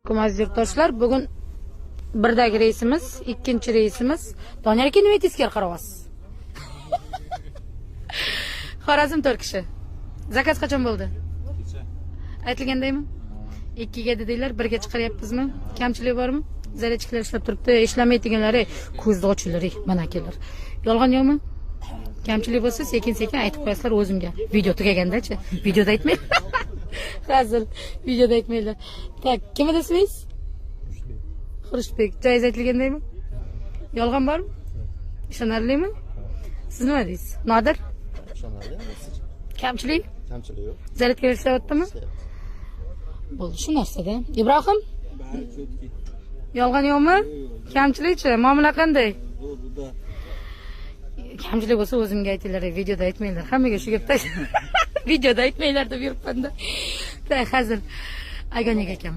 Alaykum, aziz yurtdoshlar. Bugun birdagi reysimiz, ikkinchi reysimiz. Doniyor aka, nima teskari qarayapsiz? Xorazm 4 kishi. Zakaz qachon bo'ldi? Kecha. Aytilgandaymi? Ikkiga dedinglar, birga chiqaryapmizmi? Kamchilik bormi? Zaryadchiklar ishlab turibdi, ishlamaydiganlari ko'zni ochinglar, ey, mana akalar. Yolg'on yo'qmi? Kamchilik bo'lsa, sekin-sekin aytib qo'yasizlar o'zimga. Video tugagandachi, videoda aytmanglar. Hazil, videoda aytmanglar. Так, kim edi ismingiz? Xurshidbek. Joyingiz aytilgandaymi? Yolg'on bormi? Ishonarlimi? Siz nima deysiz? Nodir? Ishonarli. Kamchilik? Kamchilik yo'q. Zaryadka ishlayaptimi? Bo'ldi, shu narsada. Ibrohim? Bari чётки. Yolg'on yo'qmi? Kamchilikchi? Muomala qanday? Bu da. Kamchilik bo'lsa, o'zimga aytinglar, videoda aytmanglar. Hammaga shu gapda videoda aytmanglar deb yuribman-da. Так, hazil. Agonik akam.